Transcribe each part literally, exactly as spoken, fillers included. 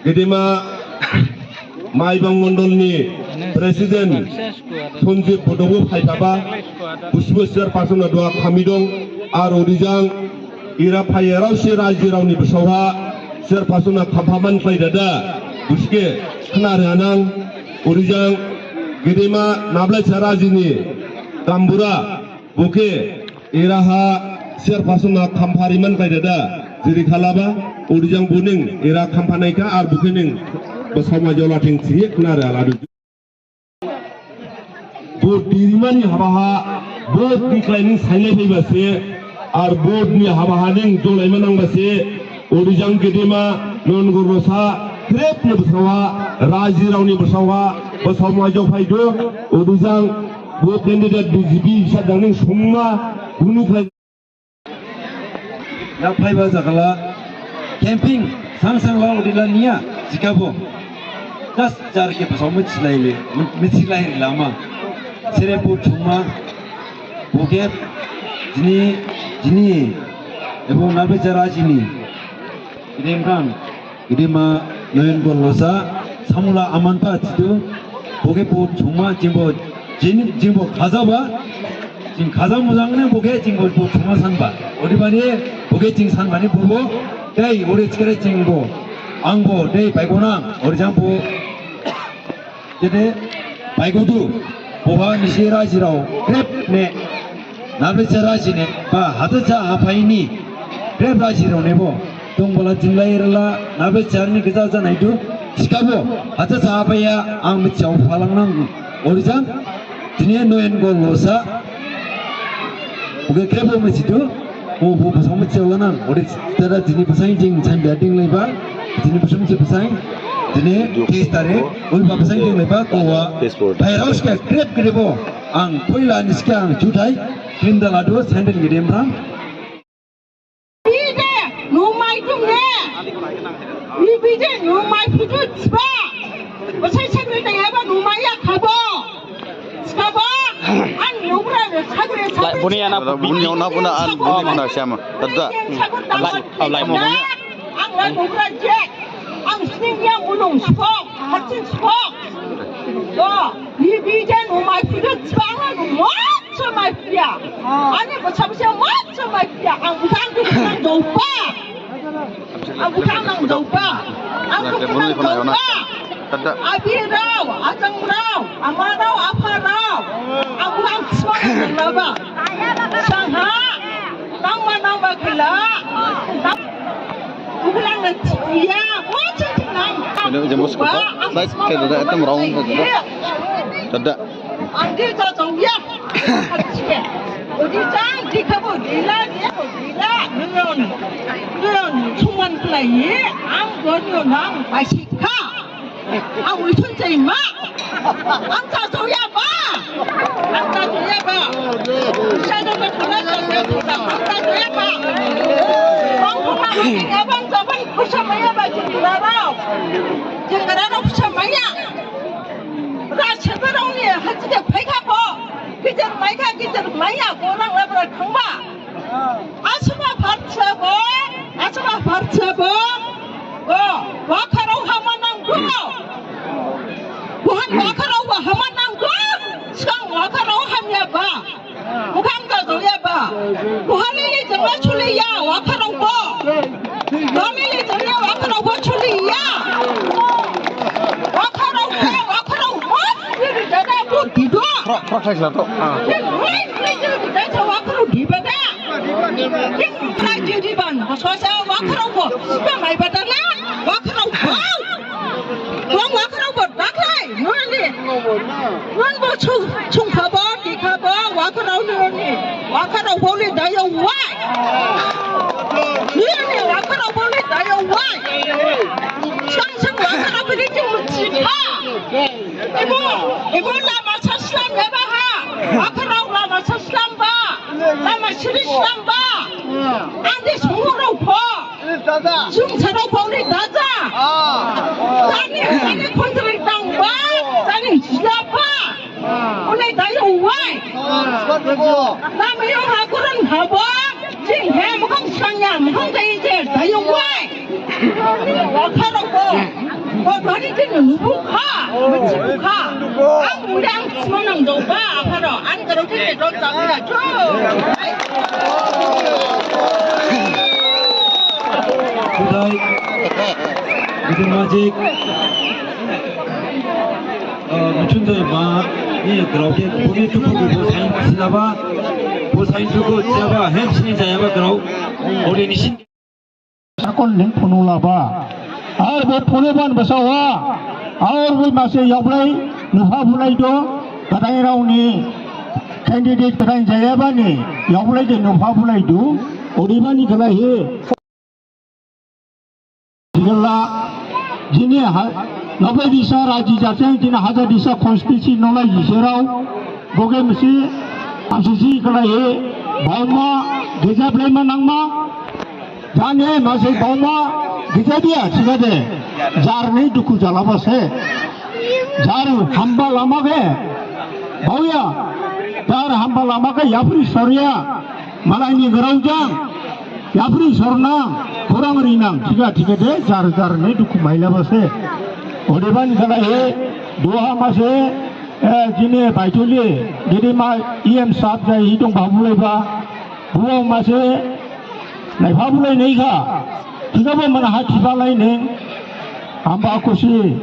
Gedema Maibang Mondolni President Sanjib Bodobo phaipaba, busibo chairperson ha duha khami dong, ar odejang era phaiyarao se rajiraoni basaoha chairperson ha khampha man khlai dada, busi khe khna rihanang, odejang gedema Nablaisa rajini gambura, bo khe eraha chairperson ha khampha riman khlai dada, jiri khalaba, odejang bo ning era khampha naikha, ar bo khe ning basao majao lathing thihi khna riha ladu. Bo dirimani habaha, bo dikhlai ning sainai phaiba se, ar bo ni habaha ning jolaima nangba se, odejang gedema, Noyongol Losa, khrip ni basaoha, rajiraoni basaoha, basao majao phaidu, odejang, bo candidate B J P, sadang ning songma, gunu khlai. Yaphaiba jagala, camping, sang sang lao dila niya, jikabo. Just jar khe basao mithilai le, mithilai lama. Sere bo thuma, bo khe, jini, jini, ebo Nablaisa rajini. Ini kan. Gedema Noyongol Losa, samula amanta thidu, bo khe bo thuma jingbo, jing, jingbo khajaba, jing khaja mojang ne bo khe jingbo bo thuma sanba. Odebani bo khe jing sanbani bobo, dei, ore chikere jingbo, angbo, dei, baigonang, ore jangbo, Jede, baigodu, boha nisi rajirao, khrip ne, Nablaisa raji ne, ba, Hatacha haphai ni, khrip rajirao nebo, dongbala jinglai rela, Nablaisa ni geja janaidu, thikhabo, Hatacha haphai ha, ang mithiya phalang nang, odejang, dini Noyongol Losa, bo khe khripbo mithidu, Bo, bo, basao mithiya lanang. Ode dada dini basain jing sainbia dinglaiba. Dini basao mithiya basain. Dini teis tarik. Ode ba basain dinglaiba. Kowa. Bairao sikha khrip khripbo. Ang poila ni sikha ang juthai. Krim daladu sandal gedem ram. Bide numai tung ne. Bide numai phutu thiba. Basai sakri tayaba numai ya khabo. Sikhabo, ang nubra sakri, sakri, buni yana, buni yana, buni an, buni buna siama. Tadda. Lai, lai, lai, lai. Ang la nubra je. Ang sning ya mulung sipok, hachin sipok. Yo, ni bide numai phutu sipok, ang la numai sumai pia. Ani basa basa mai sumai pia. Ang butang tu butang dopa. Ang butang nang dopa. Ang butang nang dopa. Tadda. Abirao, ajangrao, amarao, apharao. Ang butang sma nang laba. Sangha. Nangma nangma kela. Nang. Buklang nang tiya. Mo ching ching nang. Ini ujian bos kupa. Baik, kita dah etam raung saja. Tadda. Ang di jajong ya. Odi jang, di khabo di la, di khabo di la. Nuyon, nuyon, suman khlaihi, ang bo nuyon ang basikha. Ang usun jaima. Ang jajong ya ba. Ang jajong ya ba. Saya dah berkena, saya dah berkena. Ang jajong ya ba. Ang jajong ya ba. Ang jajong ya ba. Khusa maya ba, jing larao. Jing larao khusa maya. Rajirao ni hajide phaikha bo, gijer maikha, gijer maiya, bo rang labra thangba. Asaba pharsa bo, asaba pharsa bo. Bo, wakharao hama nangdu. Bohan wakharao bo hama nangdu. Sang wakharao hamya ba. Bukhang jajao ya ba. Buhani ni jengla chuli ya, wakharao bo. Buhani ni jengla wakharao bo chuli ya. Wakharao bo, wakharao bo. Ni dada bo dido. Prok, prok, saya satu. Ah. Ni, ni, ni, ni, dada wakharao diba da. Ni, ni, diban. Sosa wakharao bo. Sipa mai ba da la. Wakharao bo. Dong wakharao bo daklai, nuan ni. Nuan bo chung, chungkha bo, dikha bo, wakharao nuan ni. Wakharao bo le dayo wai. Nuan ni wakharao bo le dayo wai. Sang sang wakharao bo le jing muchikha. Ibu, ibu lama saslam ya ba ha. Wakharao lama saslam ba. Lama siri slam ba. Ang di sungurao bo. Sungsarao bo ni daja. Jani, jani contract dangba, jani jilaba. Ule dayo wai. Lama yo ha kuran habo. Jing he mukhang sangya, mukhang dai je, dayo wai. Wakharao bo. Bo bani thing nubukha, mithibukha. Ang ule ang sima nangjaoba, apharo, ang garao thing ne dot jabila cho. Kudai, Kudai Magic. Michun doi ma, ni garao khe, boni tuku bo sain sinaba, bo sain tuku sinaba, hem sini jayaba garao, ode nisin. Sakon ning phunu laba. Ar bo phunu ban basawa. Ar bo mase yaoblai nupha bulai do. Kadai rao ni candidate kadai jayaba ni yaoblai de nupha bulai do. Odebani khlaihi. Jini ha, nobai disa raji jateng jini hajar disa constituency nolai jiserao. Boge misi, amsisi khlaihi, baoma, geja blaima nangma. Jane mase baoma gija dia, thikhade, jar ni dukhu jalaba se. Jar hamba lama khe baoya, jar hamba lama khe yaphri sorya, malai ni garao jang, yaphri sornang, khurang rinang, thikha thikhade, jar jar ni dukhu mailaba se. Odebani khlaihi, duha mase, jini baithuli, gedema E M sab jai hi dong babulaiba, buo mase, Naipha bulai naikha, thikhabo mana ha thiba lai neng, hamba khusi,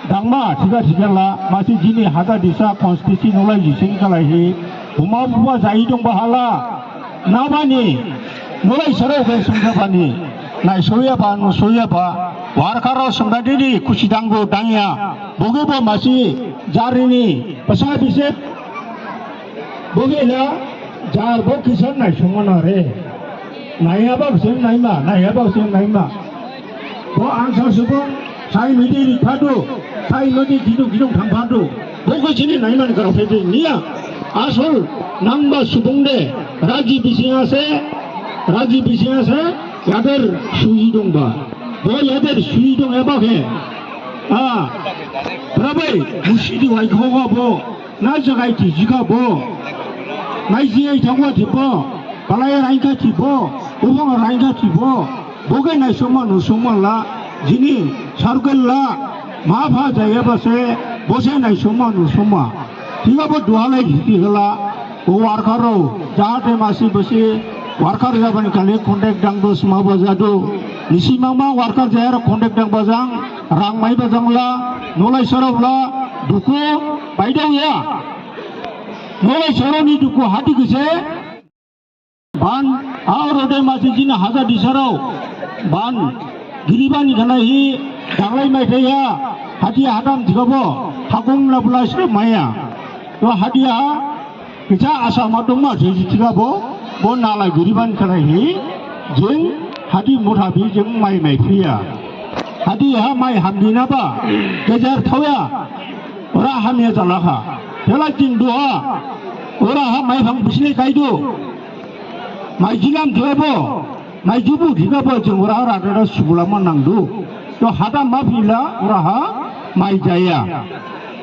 dangma, thikha thikhala, masi jini hajar disa constituency nolai jising khlaihi, buma buba jai dongba hala, nabani, nolai sarao khe sumjabani, naisoyaba, nusoyaba, worker rao sumdadidi, khusi danggo dangya, bogebo masi, jarini, basa bisep, Bogela, jar bo kisan naisongma nare. Naiyaba khusi naima, naiyaba khusi naima. Bo ansa subung, sai midi riphadu, sai midi gidung gidung thangphadu. Bo khusi ni naima ni garao phede niya. Asol, nangba subung de, raji bising ase, raji bising ase, yader sui dongba. Bo yader sui dong eba khe. Ah, rabai, musidi waikhoba bo. Na jagai thi jikha bo, nai jiyai thangwa thi bo, balai raikha thi bo, ubang raikha thi bo, boge naisoma nusoma la, jini sarkel la, ma pha jayaba se, bose naisoma nusoma. Thikhabo duhalai thi khala, o worker rao, jahate masi basi, worker jabani kali contact dangdu smaba jadu, nisi mama worker jayarao contact dangba jang, rang maiba jang la, nolai sarao la, dukhu, Baidaoya. Nolai sarao ni dukhu hadi gese. Ban, aorode masi jini hajar disarao. Ban, giribani khlaihi, danglai maithaiya, hadi hadam thikhabo, hagong labla sre maya. To hadi ha, Kisa asa ma dongma se thikhabo, bo nala giribani khlaihi, jing hadi mutha bi jing mai maiphiya. Hadi ha mai hamdinaba, gejer thaoya, ora hamya jalakha. Thela jing duha, ora ha mai phang bisni kaidu. Mai jilam thebo, mai jubu thikhabo jing ora ha radada subulama nangdu. To hada ma phila, ora ha mai jaya.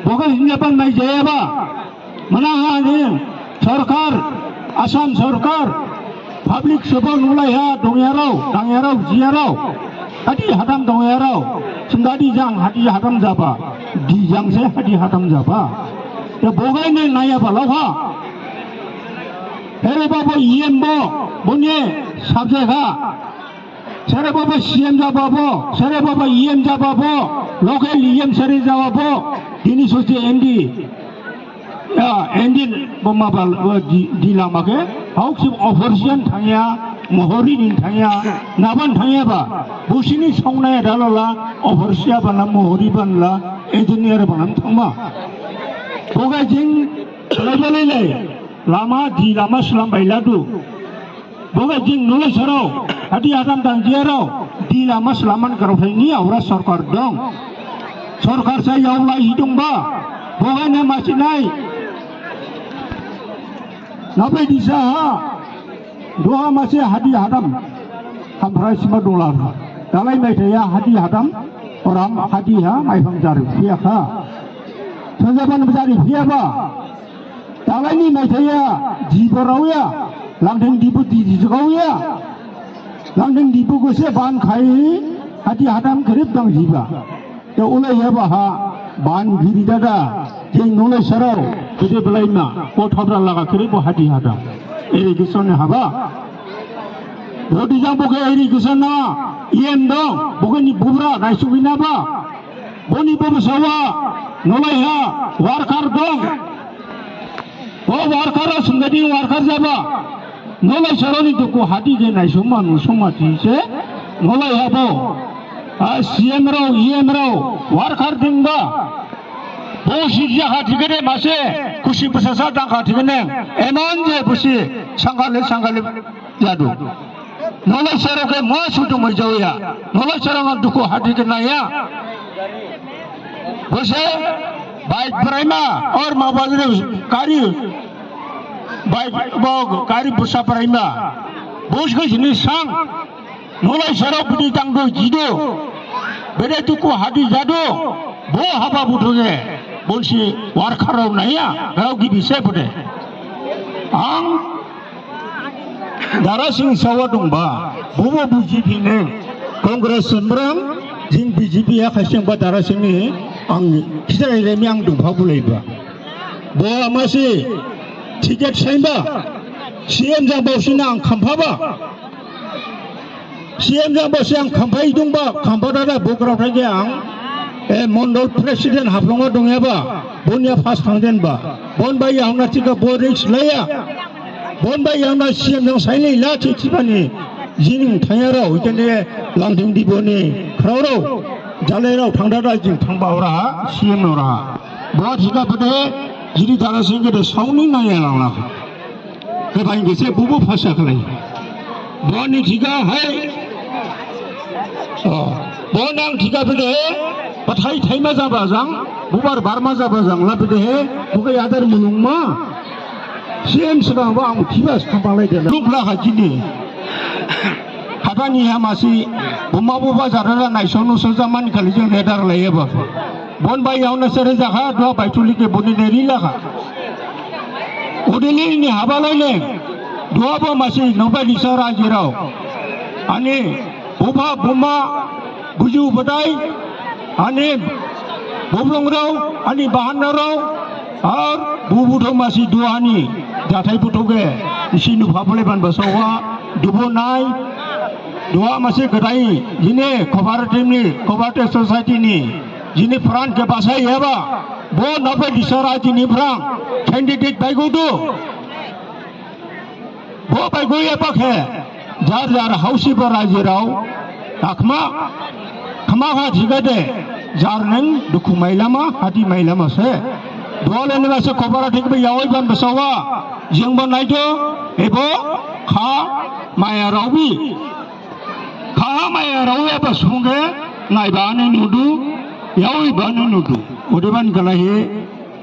Boga hinjaban mai jayaba. Mana ha ni sorkar, Assam sorkar, public sobo nulaiha dongyarao, dangyarao, jiyarao, hadi hadam dongyarao, sundadi jang hadi hadam jaba, di jang se hadi hadam jaba. Ya bogai ne naiyaba laokha. Here babo E M bo, bone subject ha. Sere baba C M jababo, sere baba E M jababo, local E M sere jababo, dini sosi M D, ya, M D bo mabal, bo di, di lama khe, hauk sib operation thangya, mohori ning thangya, naban thangyaba, bosini songnaya dalola, operation bana, mohori banla, engineer bana thangma. Boga jing, lama di lama slam bailadu. Boga jing nulai sarao, hadi hadam dangjiyarao, di lama slaman graothai ni aura sorkar dong. Sorkar sa yaolai hidungba, boga ne masi nai. Nabai disa ha, duha masi hadi hadam, hamphrai sima dongla. Dalai maithaiya hadi hadam, oram hadi ha, maiphang jari phiyakha. Sanjaban jari phiyaba, Dalai ni maithaiya, jibo raoya, Langthing dibu di jigaoya. Langthing dibu gose ban khai, hadi hadam khrip dang jiba. Te ulai yaba ha ban giri dada, jeng nolai sarao, bede belaima, ko thobra laga kiri bo hadi hada. Eri gisone haba. Rodi jang boke eri gisona, iem dong, boke ni bubra, naisugina ba. Boni bobo sawa, nolai ha, warkar dong. O warkar sungadi warkar jaba. Nolai sarao ni dukhu hadi ge naisoma nusoma thise. Nolai habo. A C M rao, E M rao, warkar dingba. Bo sijya kha thikene mase, khusi bsasa dang kha thikene. Eman je busi, sangkale sangkale jadu. Nolai sarao khe ma sudu mai jauya. Nolai sarao ma dukhu hadi khe naya. Bose bike braima or ma bajre kari bike bo kari busa braima. Bos khe jini sang. Nolai sarao bidi tangdo jido. Bede dukhu hadi jado. Bo haba budu nge. Bonsi warkar rao naya. Rao gibi se bode. Ang Dara Singh sawa dongba, bobo B J P ne, Congress sembrang, jing B J P ya khasengba Dara Singh ni, ang khisarai remi ang dongpha bulaiba. Bo amasi ticket sainba, C M jang baosina ang khamphaba. C M jang baosi ang khamphai dongba, khampha dada bo graothai ge ang, eh, Mondol President Haflong ha dongyaba, bonia first thangdenba, bon bai yaona thikha bo risk laya. Bon bai yaona C M jang sainai la thi thibani, jining thangyarao, ikene Langthing Diboni, khraorao, jalairao, thangdada jing thangba oraha, C M oraha. Bo thikha bede, jini Dara Singh gede saoni naya langla. Khe bai gese bobo phasa khlai. Boni thikha hai. O, bo nang thikha bede, bathai thaima jaba jang, bubar barma jaba jang, la bede, buke yadar mulungma. C M sgangbo ang thiba stham balai dena. Lukla ha jini. Habani ha masi, buma buba jarara naisong nuso jaman khali jeng ledar laiyaba. Bon bai yaona sere jakha, duha bai thuli khe boni neri lakha. Odeli ni haba laine, duha bo masi nobai nisa rajirao. Ani, buba, buma, buju badai, ani, bublongrao, ani bahanarao, ar bubu thomasi duhani, jathai buthu ge, isi nupha bole ban basawa, dubo nai, duha masi gadai, jine, cooperative ni, cooperative society ni, jini pran khe basaiyaba, bo nobai nisa rajini pran, candidate baigodu. Bo baigoyaba khe, jar jar hausiba rajirao, akhma, khma kha thikhade, jar neng dukhu mailama, hadi mailama se. Duha leni base cooperative bi yaoi ban basawa, jengbo naido, ebo, kha, maya raobi. Kha maya raoyaba sungge, naiba ani nudu, yaoiba ani nudu. Odebani khlaihi,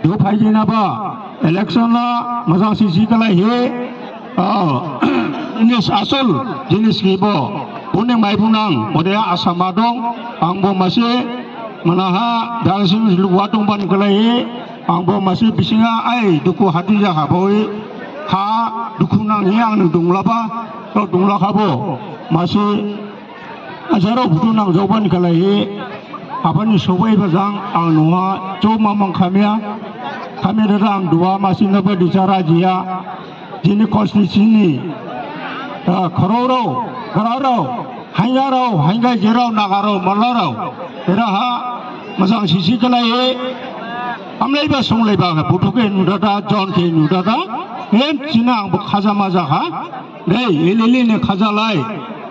Duha phaijinaba, election la, majang sisi khlaihi, ah, jinis asol, jinis khibo, boni maibunang, ode asama dong, angbo masi, manaha, dangsing luwa dongban khlaihi, angbo masi bisingha, ai, dukhu hadi jakha boi, ha, dukhu nanghi ang nung donglaba, rao donglakhabo, masi, Ajarao buthu nangjaoban khlaihi, habani sobai bajang ang noha, jo mamang khamya, khamya dada ang duha masi nobai nisa rajiya, jini constituency ni, ah, khororao, grarao, haingarao, haingajerao, nagarao, malarao, eraha, majang sisi khlaihi, amlaiba songlaiba, buthu khe nu dada, jon khe nu dada, hem jini angbo khaja majakha, Dei, elili ne khajalai.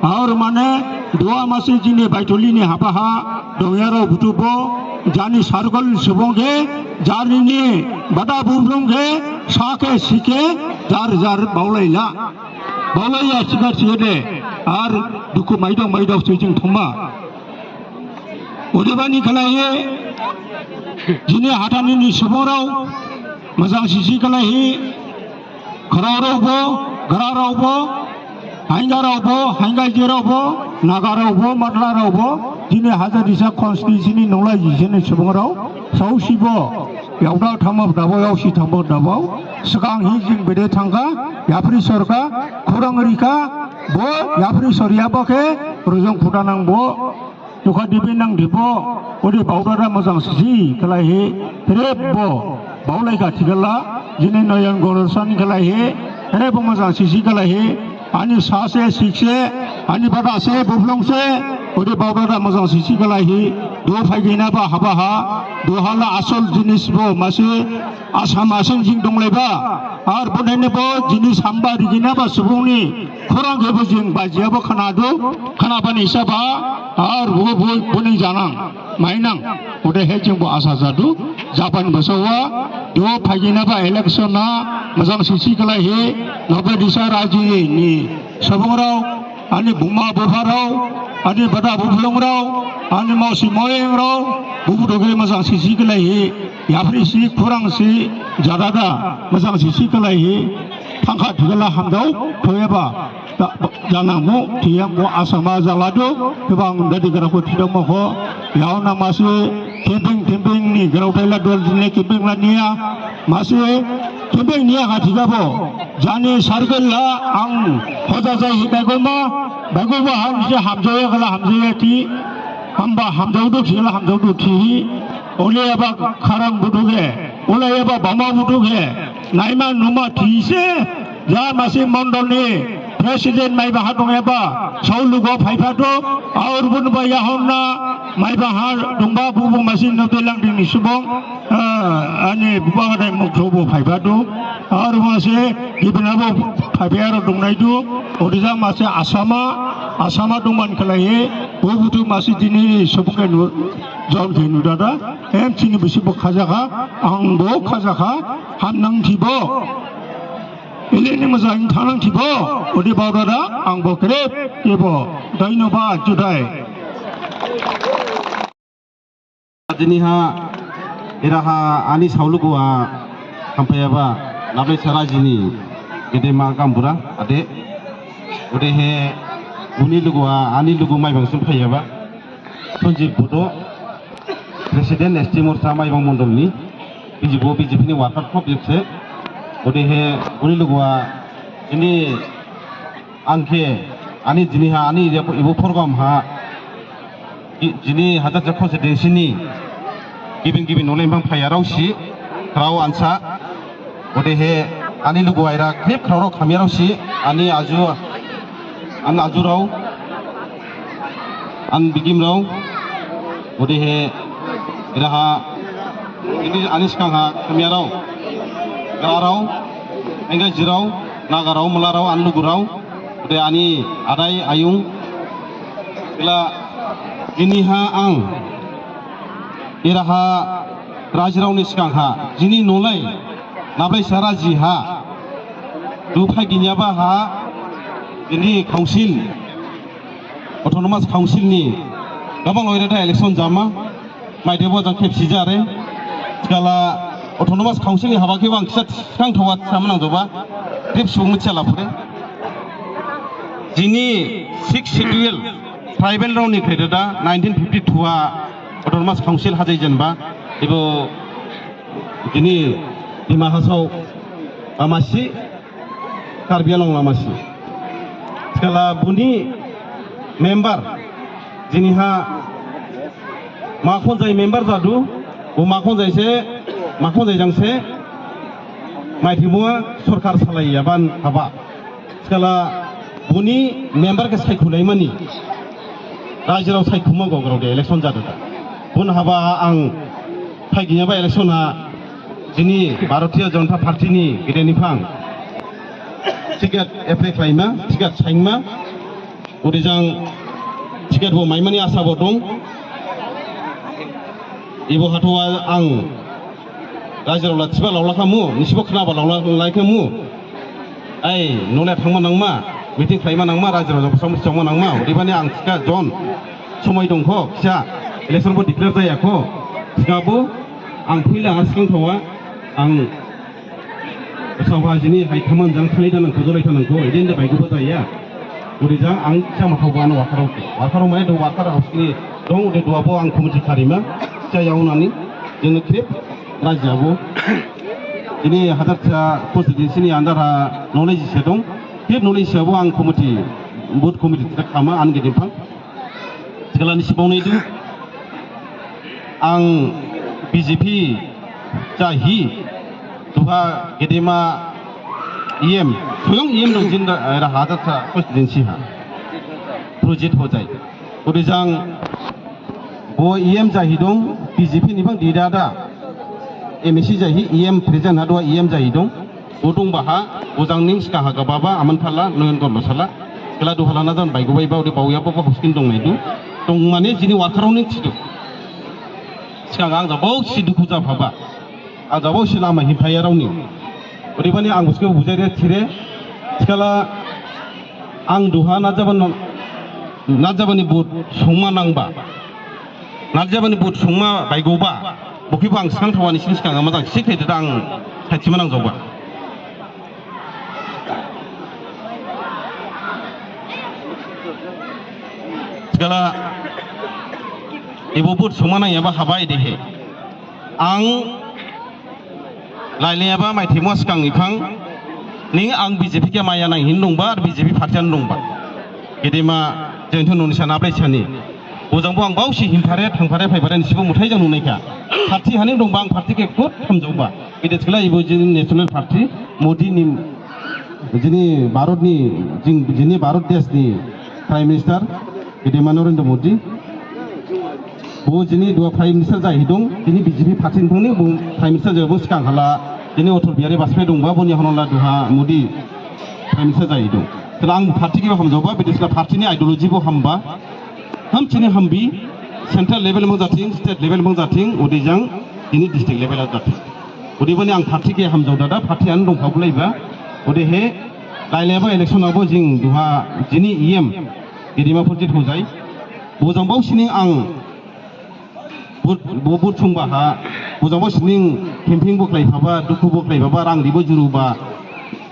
Aur mane, duha masi jini baithuli ni habaha, dongyarao buthubo, jani sargol subung khe, jarni ni bada bublung khe, sa khe, si khe, jar jar baolaila. Baolaiya sikar siyade, ar dukhu maidok maidok sijing thuma. Odebani khlaihi, jini hathani ni subungrao, majang sisi khlaihi, Khororao bo, grarao bo, haingarao bo, haingajerao bo, nagarao bo, matlarao bo, jini Hajar Disa constituency ni nolai jisini subungrao, saosibo, yaoda thangma dabo, yaosi thangma dabo, sgang hi jing bede thangkha, yaphri sorkha, khurang rikha, bo, yaphri soryaba khe, rojong phutanang bo, Dukha dibi nang dibo, ode baodada mojang sisi khlaihi, khrip bo baolaikha thikhala, jini Noyon Gorosani khlaihi, khrip bo mojang sisi khlaihi, ani sase, sikse, ani badase, buphlungse, ode baodada mojang sisi khlaihi, duha phaiginyaba habaha, duhala asol jinis bo masi, Assam asing jing donglaiba, ar bonai nebo jinis hamba riginyaba subungni khorang khebo jing bajiyabo khnadu, khnabani hisaba, ar bo bo boning janang, mainang, odehe jing bo asa jadu, jaban basawa, duha phaiginyaba election ha, mojang sisi khlaihi, Nablaidisa rajini subungrao, ani buma bupharao, ani bada buphlungrao, ani mausi maoyingrao, bubu dogri mojang sisi khlaihi, yaphrisi khorangsi jadada mojang sisi khlaihi, thangkha thikhala hamdao, thoyaba, da-, janangmu, thiyangmu, asama jaladu, kebang dadi grao kho thidaoma kho, yaona masi, camping, camping ni grao thaila dol jine camping la niya, masi, camping niya kha thikhabo, jani circle la ang hoja jai hi baigoma, baigoba han se hamjaoya khala hamjaoya thi, hamba hamjaodu thikhala hamjaodu thi, oleyaba kharang budu khe, oleyaba bama budu khe, naima numa thise, ja masi mondol ni president maiba ha dongyaba, saolugo phaiphadu, aur bunba yahonna, maiba ha dongba bubu masi nobde langding ni subung, ah, ani buba gadai mukthro bo phaiphadu, aur masi gibinabo phaiphayarao dongnaidu, odija masi asama, asama dongban khlaihi, bo buthu masi dini subung khe nu, jon khe nudada, em chini bisi bo khajakha, ang bo khajakha, hamnang thibo. Eleni mojang thanang thibo, ode baodada, ang bo khrip, ebo, dainoba, judai. Diniha, eraha, ani saolugo a, hamphayaba, Nablaidisa rajini, gedema gambura, ade, odehe, buni lugu a, ani lugu Maibang sim phayaba. Sanjib Bodo, President S T Morcha Maibang Mondol ni, B J P, B J P ni worker khop jikse, odehe, buni lugu a, ini ang khe, ani diniha, ani ebo program ha, i-, jini Hajarsa constituency ni, gibin gibin nolai bang phayarao si, khrao ansa, Odehe, ani lugu aira khrip khraorao khamyarao si, ani aju, an ajurao, an bigimrao, odehe, eraha, ini ani sgangha khamyarao, grarao, engai jirao, nagarao, malarao, an lugurao, ode ani adai, ayung, ila, iniha ang, eraha, rajirao ni sgangha, jini nolai, Nablaidisa raji ha, duphai ginyaba ha, ini council, autonomous council ni, gabang loirada election jama, maidebo jang khepsi jare, thikhala autonomous council ni haba khe bang kisa thang thawa sama nangjoba, trip subung mithiya laphure. Jini six schedule, tribal rao ni khaidada, nineteen fifty-two a, autonomous council hajai jenba, ebo, jini Dima Hasao, amasi, Karbi Anglong lamasi. Thikhala buni member, jiniha makhonjai member jadu, bo makhonjai se, makhonjai jang se, maithimua sorkar salaiyaban haba. Thikhala buni member khe saikhulaimani, rajirao saikhuma gograo de election jadu da. Bun haba ang phaiginyaba election ha, jini Bharatiya Janata Party ni gede niphang, ticket apply khlaima, ticket saingma, odejang ticket bo maimani asa bo dong. Ebo hathoa ang rajirao la thiba laolakhamu, nisibo khnaba laolaikhamu. Ai, nole thangma nangma, meeting khlaima nangma, rajirao jang bsang bsangma nangma, odebani ang thikha jon, somoi dongkho, khisa, election bo declare jayakho, thikhabo, ang phuila ha sgang thaowa, ang Bsangba jini hai thaman jang thanglai da nangkho, jolai tha nangkho, eden de baigo ba jaya. Uri jang ang kisa mathao ba ano worker rao. Worker rao mane do worker house ni dong, ode duha bo ang committee kharima. Kisa yaonani, jini khrip, raji abo. Jini Hajarsa constituency ni under ha knowledge se dong. Khrip knowledge se abo ang committee, booth committee thikha khama ang gede phang. Khlani sibongnai du. Ang B J P jahi duha gedema E M, soyong E M dong jin da, eh, raha jatha constituency ha. Project hojai. Odejang bo E M jahi dong, B J P ni bang dida da. M A C jahi, E M present ha duha E M jahi dong. Bo dongba ha, bojang ning sgang ha gababa, Aman Phala, Noyon Gorlosala. Khela duhala na jan baigo baiba, ode baoyaba bo hoskin dong naidu. Dong mane jini worker rao ning thidu. Sgang ang jabao si dukhu japhaba. Ang jabao si lama himphayarao ning. Odebani ang boskhe bujai re thire. Thikhala ang duha na jabani, na jabani vote songma nangba. Na jabani vote songma baigoba. Bokhibo ang sgang thawa nisi sgang ha majang si khaide da ang saithima nangjaoba. Thikhala ebo vote songma nangyaba haba edehe. Ang lailaiyaba maithimo sgang iphang ning ang B J P khe maya nang hin dongba, ar B J P party ha dongba. Gedema jengthu noni sana ablai sani. Bojangbo ang baosi himphare, thangphare, phaiphare nisibo muthai jang nunaikha. Party haning dongba ang party khe khud hamjaoba. Bede thikhala ebo jini national party, Modi ni, jini Bharat ni, jing, jini Bharat desh ni Prime Minister, gedema Narendra Modi. Bo jini duha Prime Minister jahi dong, jini B J P party ni phangni bo Prime Minister jabo sgang hala, jini Atal Bihari Vajpayee dongba, boni yaohon la duha Modi Prime Minister jahi dong. Thikhala ang party khebo hamjaoba, bede thikhala party ni ideology bo hamba. Hamsining hambi, central level mang jathing, state level mang jathing, odejang, jini district level ha jathing. Odebani ang party khe hamjao dada, party ano dongpha bulaiba. Odehe, lailaiyaba election abo jing duha, jini E M, gedema project hojai. Bojang baosining ang, bo, bo, bo thungba ha, bojang baosining himping bo khlaiphaba, dukhu bo khlaiphaba, rang ribo juruba.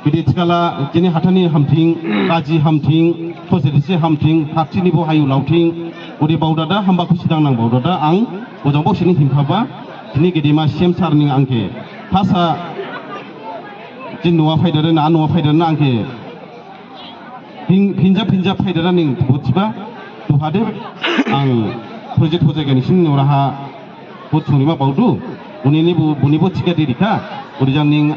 Bede thikhala, jini hathani hamthing, kaji hamthing, khosirisi hamthing, party ni bo hayu laothing, ode baodada, hamba khusi dangnang baodada, ang, bojang baosining himphaba, jini gedema C M sir ning ang khe, phasa, jini noha phaidada na, noha phaidada na ang khe, phin, phinja, phinja phaidada ning, bothiba, duhade, ang, project, project gani sini noraha, Bo chungrima baodu, boni ni bo, boni bo ticket rikha, odejang ning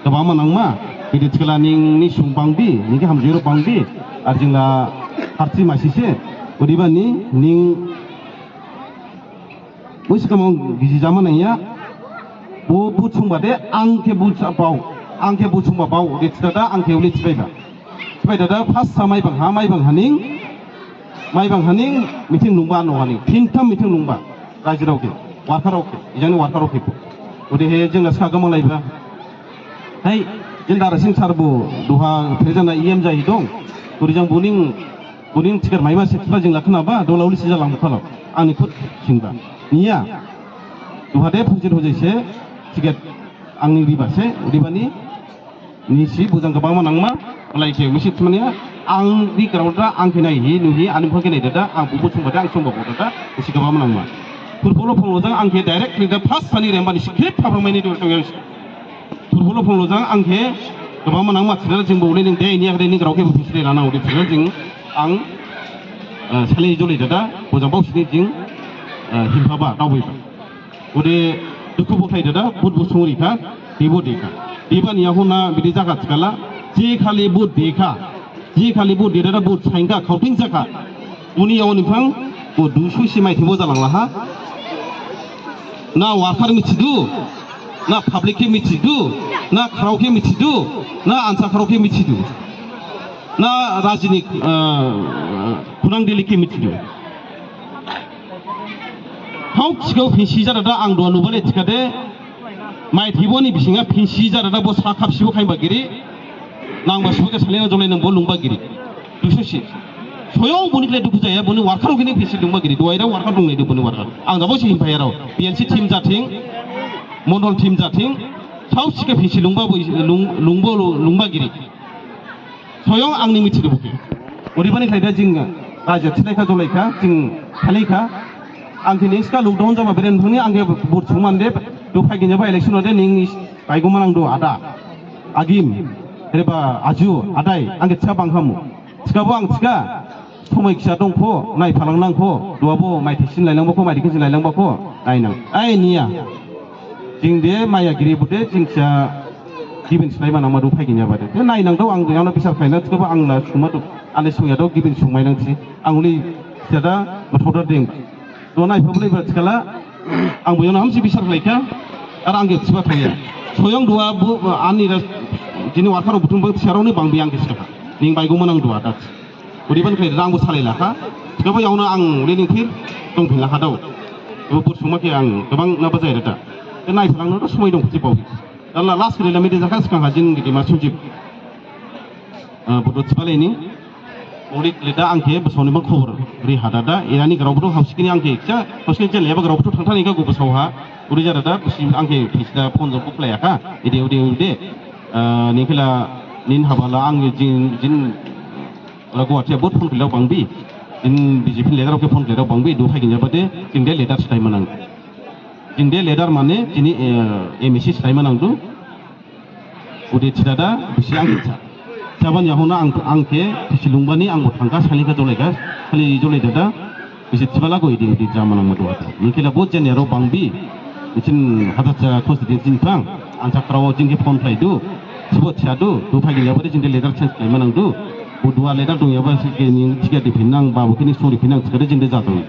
gabama nangma, bede thikhala ning ni sung bangbi, ning khe hamjaorao bangbi, ar jingla party masise, odebani ning bo sikhamang giji jama nangya, bo, bo chungba de, ang khe bo sa bao, ang khe bo chungba bao, de thikha da, ang khe uli thibaiba. Thibaiba da, first sa Maibang ha, Maibang haning, Maibang haning meeting lungba, ano haning, thintham meeting lungba, rajirao khe, workerrao khe, ejangni workerrao khe. Odehe jing la sikha gmang laiba. Hai, jing Dara Singh sir bo, duha phejana E M jahi dong. Odejang boning, boning ticket maima se thiba jing la khnaba, dola uli sija lang bukhala. Ani khud singba. Niya, duha de phujit hojai se ticket angni riba se, odebani, Nisi bojang gabama nangma, malai khe misi thumaniya, ang di grao da, ang khe naihi, nuhi, ani bokhe nai dada, ang bo bo thumba da, ang thumba bo dada, nisi gabama nangma. Purbo lo phonglo jang ang khe direct ni da first sani remba nisi khrip phabrang maini do tong yang. Purbo lo phonglo jang ang khe gabama nangma thina jing bo le ning de ni ade ni grao khe bo bisle lana ode thina jing ang, eh, sale jole dada, bojang baosini jing, eh, himphaba, daobaiba. Ode dukhu bo khlai dada, vote bo songri kha, debo dekha. Debani yaohon ha bede jakha thikhala, je khali vote dekha, je khali vote deda da vote sain kha, counting jakha. Boni yaohon ni phrang, bo dusu si maithai bo jalang laha. Na worker mithidu, na public khe mithidu, na khrao khe mithidu, na ansa khrao khe mithidu, na rajini, eh, khunang dili khe mithidu. Hok sikao phinsi jara da ang duha nubale thikhade, maithai bo ni bisingha phinsi jara da bo sa khapsibo khaimba giri, nangba sibo khe salena jolai nangbo lungba giri. Dusu si. Soyong boni khlai dukhu jaya, boni workerrao khe ni phinsi lungba giri. Duha ira worker dong naidu boni worker. Ang jabo si himphayarao. B N C team jathing, mondol team jathing, sao sikhe phinsi lungba bo, lung, lungbo, lungba giri. Soyong angni mithidu bokhe. Odebani khlai da jing raja thilaikha jolaikha, jing thalaikha. Ang khe next kha lockdown jaba beren thangni ang khe vote songmande, do phaiginyaba election ode ning baigoma nangdu ada. Agim, reba aju, adai, ang khe thikha bangkhamu. Thikhabo ang thikha, Somoi kisa dongkho, naiphalangnangkho, duhabo maithai sin lailangbakho, maithai khe sin lailangbakho, nainang. Ai niya. Jing de maya giri bude, jing kisa gibin slai manang madu phaiginyaba de. Te nainang dao ang yaono bisar khlaina thikhabo ang la sungma du. Ani sungya dao gibin sungmainang si. Ang uli kisa da mathoda ding. Duha naiphablaiba thikhala, ang bo yaono hamsi bisar khlaikha, ar ang khe thiba thangya. Soyang duha bo, ani ras, jini warkar buthung bo thisarao ni bangbi ang khe thikha. Ning baigo manang duha dat. Odebani khlai rangbo salailakha. Thikhabo yaono ang lening phir dongphinlakha dao. Ebo bursuma khe ang gabang na bajai rada. Te naiphalangno to somoi dong khusi baobi. Dala last khe lamide jakha sgang hajin gede ma Sanjib. Ah, bodo thibalaini. Ori leda ang khe basao ni bang khobor ri hada da. Erani grao bodo hausikini ang khe iksa. Hausikini jel eba grao bodo thangthani kha go basao ha. Ori jara da, bisi ang khe phisda phone jok khuplaiyakha. Ede, ede, ede. Ah, ning khela nin habala ang jin, jin Ola Guwahati ha bahut phone khlairao bangbi. Jini B J P ni leader rao khe phone khlairao bangbi, duha phaiginyaba de, jing de leader sthai manang. Jing de leader mane, jini, eh, M A C sthai manang du. Ode thidada, bisi ang khe sa. Sabani yahon ha ang, ang khe, bisi lungbani, ang bo thangkha, salikha jolaikha, sali jolaidada. Bisi thibala go ede ede jama nang madu hata. Ning khela bahut jeniyarao bangbi. Nichin hata cha constituency ni phang. Ansa khrao jing khe phone khlaidu. Thibo thiyadu. Duha phaiginyaba de jing de leader change khlaima nangdu. Bo duha leader dongyaba si khe ning ticket di phinang, ba bo khe ning sori phinang, ticket de jing de jadu.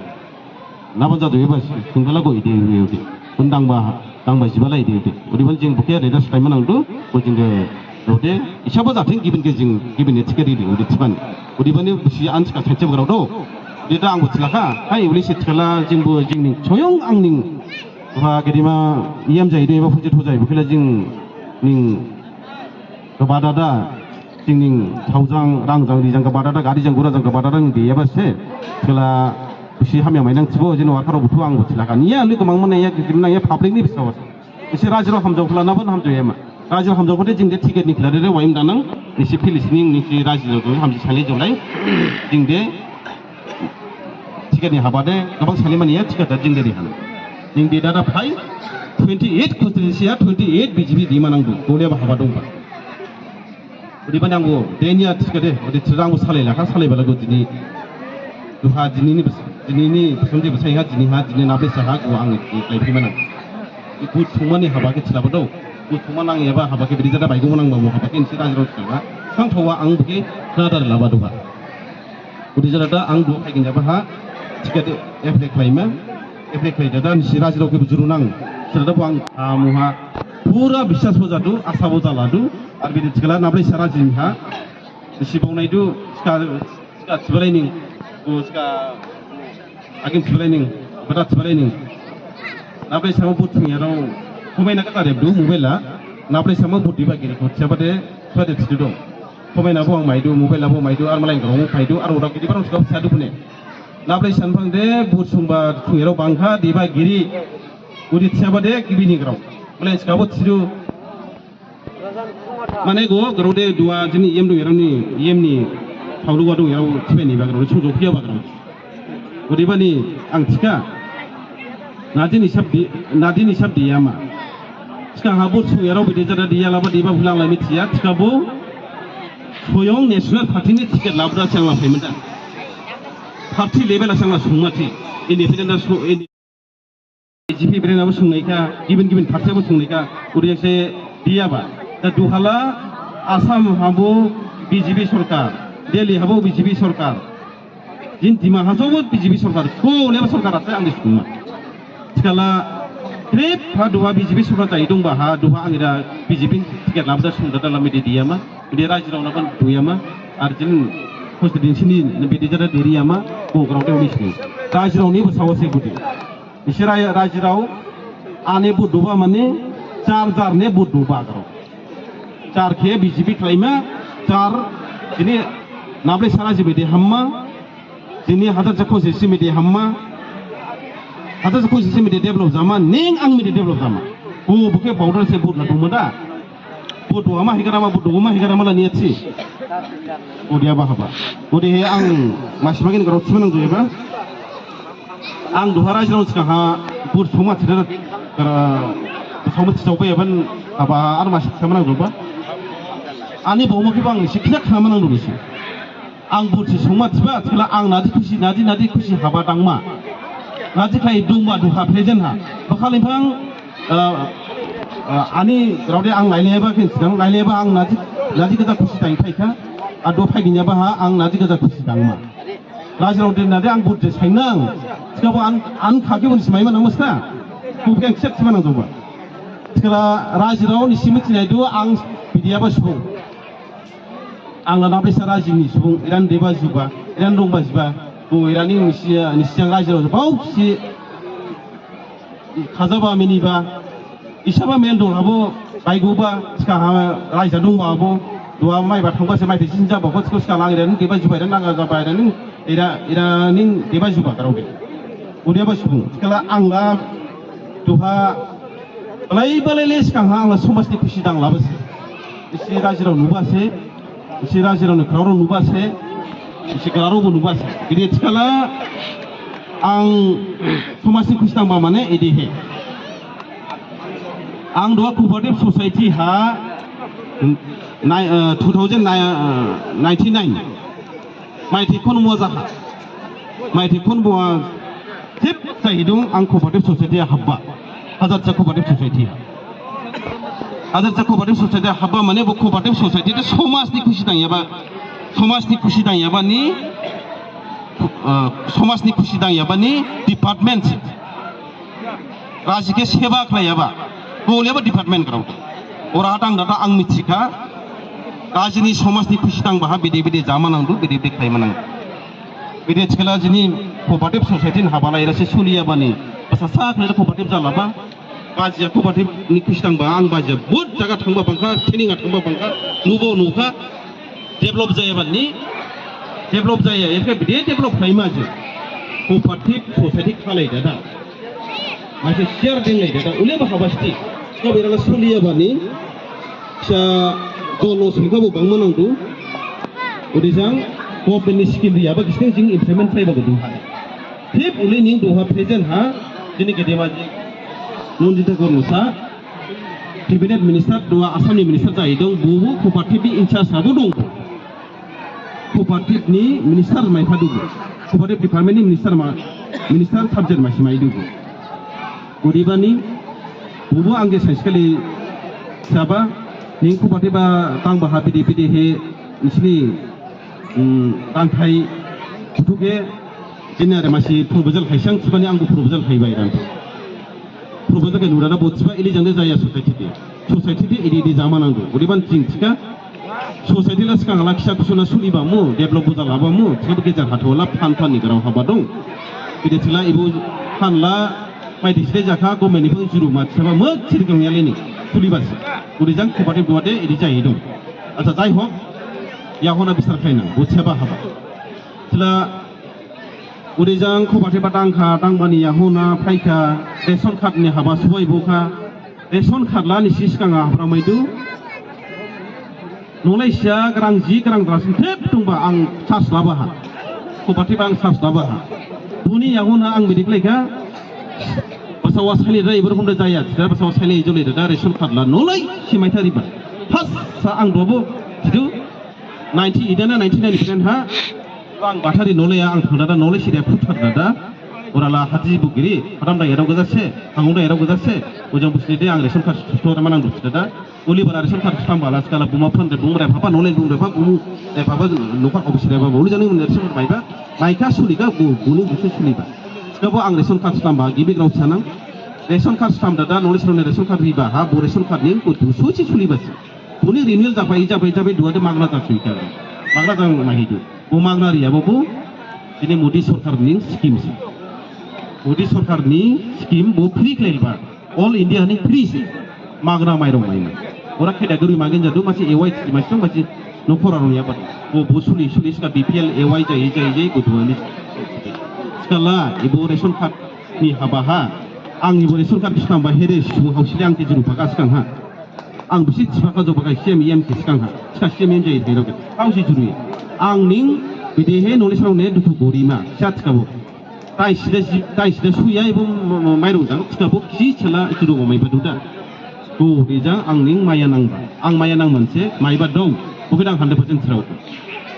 Naba jadu eba sungkhala go ede ede ede. Bun dangba, dangba jibala ede ede. Odebani jing bo khe leader sthai manang du. Bo jing de Ode, isabo jathing gibin khe jing, gibin ni ticket ridi, ode thibani. Odebani bisi ansa kha sainse bagrao do. Ode da ang bo thilakha, hai, uli se thikhala, jing bo, jing ning, soyong ang ning. Ba gedima, iyam jai de, eba phujit hojai, bo khela jing ning, gaba dada, jing ning, thaojang, rangjang, rijang, gaba dada, garijang, gurajang, gaba dada, ning de, eba se. Thikhala, bisi hamya mainang thibo, jing warkar rao buthu ang bo thilakha. Niya, uli gomang mane, ya, gibin nang, ya, public ni bisao. Ese rajirao hamjaokhala nabon hamjaoyama. Rajirao hamjaokhade jing de ticket ni khlade de waim danang. Nisi philisining nisi rajirao jong hamsi sali jolai. Jing de ticket ni habade gabang sali maniya ticket da jing de rihan. Jing de dada phai twenty eight constituency ha twenty eight B J P di manang du. Dole ba haba dongba. Odebani ang bo, deniya thikhade, ode thirang bo salailakha, salaibala go dini. Duha dini ni bas-, dini ni basonji basai ha, dini ha, dini nabe saha, go ang ni khlaiphima nang. Ibu thumani haba khe thilaba do. Ibu thuma nang yaba haba khe bidi jada baigo nang ba mo haba khe nisi rajirao thilaba. Sang thawa ang bo khe khna dar laba duha. Udi jara da ang bo phaiginyaba ha ticket apply khlaima, apply khlai dada nisi rajirao khe bujuru nang. Sira da bo ang, ah, muha pura biswas bo jadu, asa bo jaladu, ar bidi thikhala nablai sara jini ha. Nisi baonaidu, sika, sika thibalaining, bo sika agim thibalaining, bada thibalaining. Nablai sama bo thungyarao, komaina kata rebdu, mobile ha. Nablai sama bo diba giri, ko thiyabade, thiyabade thidu dong. Komaina bo ang maidu, mobile bo maidu, ar malai grong phaidu, ar ora gidi barang sugap sadu bune. Nablai sanphang de, but sungba thungyarao bangkha, diba giri, udi thiyaba de, gibini grong. Malai sugabo thidu. Mane go, grong de, duha, jini yem dungyarao ni, yem ni, thaulu wa dungyarao, thibe ni ba grong, sungjo phiya ba grong. Odebani ang thikha, nadin hisab di, nadin hisab diyama. Thikha ha bo thungyarao bidi jada diyalaba diba bulang la mithiya, thikha bo soyong National Party ni ticket labda sangla phaimada. Party level ha sangla sungmathi. Independent da so, indi-, B J P brand abo sungnaikha, gibin gibin party abo sungnaikha, odese diyaba. Da duhala Assam habo B J P sorkar, Delhi habo B J P sorkar. Jin Dima Hasao bo B J P sorkar, ko leba sorkar ase ang de sungma. Thikhala, trip ha duha B J P sorkar jai dongba ha, duha ang ira B J P ticket labda sungda dala mede diyama, mede rajirao laban duyama, ar jin constituency ni bede jada deriyama, ko grao de uni sini. Rajirao ni basao se gudi. Nisi rai-, rajirao, ane vote doba mane, jar jar ne vote doba grao. Jar khe B J P khlaima, jar jini nablai sara jibe de hamma, jini hajar jakho se simi de hamma, hajar jakho se simi de develop jama, ning ang mi de develop jama. Bo bokhe border se vote la duma da. Vote doama higarama, vote doama higarama la niya thi. Bo diya ba haba. Bo de he ang masi magin grao thima nang jeba. Ang duha rajirao sgang ha vote songma thida, ah, songma thida bai ban haba ar masi thama nang jeba. Ani bo mo khe bang siksa khama nang dulu si. Ang buthi songma thiba, thikhala ang naji khusi, naji, naji khusi haba dangma. Naji khlai dongma duha present ha. Bakhali phang, uh, uh, ani rode ang naileba khin sidang, naileba ang naji, naji gaja khusi dang phaikha. Ado phaiginyaba ha ang naji gaja khusi dangma. Rajirao de nade ang buthi sainang. Thikhabo an, an khakhe bun simaima nang muska. Bubkhe ang kisa sima nang joba. Thikhala rajirao ni simi thinaidu ang bidiyaba subung. Ang lana besa rajini subung, iran deba juba, iran dongba jiba, bo irani nisi, nisi jang rajirao baosi khajaba miniba, isaba mel dong habo, baigoba, thikha ha raja dongba habo, duha maiba thangba se maithai sin jaba, bo thikha thikha lang iran deba juba, iran naga jaba, iran ning, ira, iraning deba juba, garao de. Odeba subung, thikhala ang la, duha, Balai balai le sgang ha ang la somaj ni khusi dang laba se. Isi rajirao nuba se. Isi rajirao ni khraorao nuba se. Isi khraorao bo nuba se. Bidi thikhala ang somaj ni khusi dangba mane ede he. Ang duha cooperative society ha nai-, eh, two thousand nine, eh, ninety-nine. Maithai khon mua jakha. Maithai khon mua thip khlai hi dong ang cooperative society ha habba. Hajarsa cooperative society ha. Hajarsa cooperative society ha habba mane bo cooperative society de somaj ni khusi dangyaba. Somaj ni khusi dangyaba ni, uh, somaj ni khusi dangyaba ni department. Raji khe seba khlaiyaba, goliyaba department grao. Ora dang dada ang mithikha, raji ni somaj ni khusi dangba ha bede bede jama nangdu, bede bede khlaima nangdu. Bede thikhala jini cooperative society ni haba lai rasi suliyaba ni, basa sa khlai cooperative jalaba, bajiya cooperative ni khusi dangba, ang bajiya, but jaga thangba bangkha, training ha thangba bangkha, nubo nukha, Develop jayaba ni, develop jaya, ekhe bide develop khlaima je. Cooperative society khalai dada. Maise share denglai dada, uleba haba sthi. Sab erala soliyaba ni, sa dolo sumkha bo bangma nangdu. Odejang, government ni scheme riyaba gisning jing implement khlaiba gudu. Thip ule ning duha present ha, jini gedema je. Nandita Gorlosa, cabinet minister, duha Assam ni minister jahi dong, bubu cooperative in charge habo dong. Cooperative ni minister mai phadugu. Cooperative department ni minister ma, minister subject masi maidugu. Odebani, bubu angge saiskali saba, ning cooperative ba tangba ha bide bide he, isini, um, tangthai, buthuge, jini are masi proposal haisang, sibani angbo proposal haibai rang. Proposal khe nurada bo thiba ili jangde jaya society de. Society de ili ili jama nangdu. Odebani jing thikha society la sgang la kisa kusuna suliba mu, develop bo jalaba mu, thikhabo gejer hatho la phan phan ni grao haba dong. Bide thila ibu phan la mai disde jakha government ni bo juru ma thiba mu thir gong yalini sulibasi. Odejang cooperative duhade ili jahi dong. Acha jai hok, yahona bisar khainang, bo thiba haba. Thila Odejang cooperative ba tangkha, tangbani yahona phaikha, ration card ni haba subai bukha, ration card la nisi sgang ha habra maidu. Nolai sia grang ji grang drasin thep tongba ang charge laba ha. Cooperative ang charge laba ha. Buni yahona ang bidi khlaikha, basawa sailai da ibor humda jaya, thida basawa sailai jolai da ration card la nolai si maithariba. First sa ang duhabo, thidu, Ninety, idana ninety nine percent ha. Ang bathari nolai ya, ang thangdada nolai sida phuthar dada. Orala hadi bugiri, hadam da erok gajase, hangung da erok gajase. Ujang busni de ang ration card store manang dusi dada. Uli bara ration card stam bala skala buma phan de bumre papa nolai bumre papa bumu de papa nokar obisi de papa uli jani ration card maiba. Maika suliga bu, buni busu suliba. Skabo ang ration card stam ba gibi grau sanang. Ration card stam dada nolai srone ration card riba ha, bu ration card ning kutu suci suliba si. Buni renewal jabai, jabai, jabai, duha de magna jabai kha. Magna jang mahidu. Bo magna riyaba bo, dini Modi sorkar ni scheme si. Modi sorkar ni scheme bo free khlaiba. All India ni free si. Magna mairong maina. Ora kheda guri magin jadu, masi A Y, masi, masi nokhora rong yaba. Bo, bo suli, suli ska B P L, A Y jai, jai, jai, gudu ani. Skala, ibo ration card ni haba ha. Ang ibo ration card stam ba here, subu hausili ang kejuru bagas kang ha. Ang bisi thibakha jobakha C M E M khe sgang ha. Sgang C M E M jai thairok khe. Ang si jurui. Ang ning bidehe nolai sarao ne dukhu gorima. Sat khabo. Tai sida ji-, tai sida suya ibo m-, m-, mairung jang. Sgabo kisi sela juru bo maiba duda. Go rijang ang ning maya nangba. Ang maya nang manse maiba dong. Bukhe dang hundred percent thrao.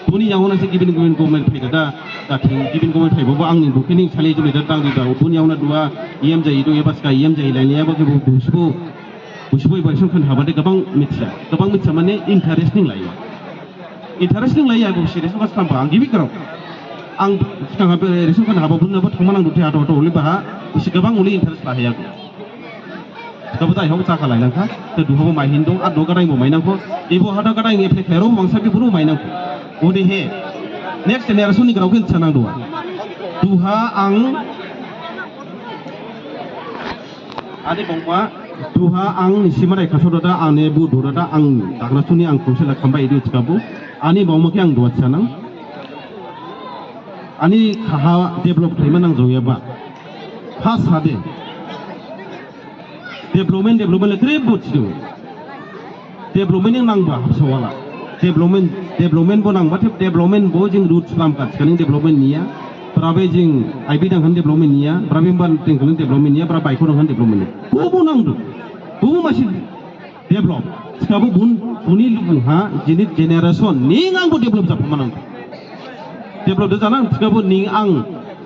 Boni yaohon ha se gibin gibin government phai da, da, da thing gibin government phai bo, bo ang ni bo khe ning salai juli da dang di da. Boni yaohon ha duha E M jai dong, eba ska E M jai lai ni, eba khe bo busibo, busibo eba ration khan haba de gabang mithiya, gabang mithiya mane interest ning laiya. Interest ning laiya, bo si ration khan haba ang gibi grao. Ang sgang ha be ration khan haba bun na bo thangma nang duthi hato hato uli baha, bo si gabang uli interest lahaya. Kabo jai hok chakha lainang kha, te duha bo mai hin dong, ar duha gadain bo mainang kho, ebo hada gadain ni phe khairao mangsa khe buru mainang kho. Odehe, next generation ni grao khe sanang duha. Duha ang, ani bongma, duha ang nisi madai khaso dada, ani bu du dada, ang dagra suni ang kongse la khambai idu chikabo, ani bongma khe ang duha sanang. Ani khaha develop khlaima nang jaoyaba. First hade. Development, development le khrip bo thidu. Development ning nangba habsao wala. Development, development bo nangba, thep development bo jing route slam kha, thikhaning development niya. Brabe jing I B dang khan development niya, brabe ban dang khan development niya, brabe baikho dang khan development niya. Bo bo nangdu. Bo bo masi develop. Thikhabo bun, buni lugu ha, jini generation, ning ang bo develop japhama nang. Develop de janang, thikhabo ning ang,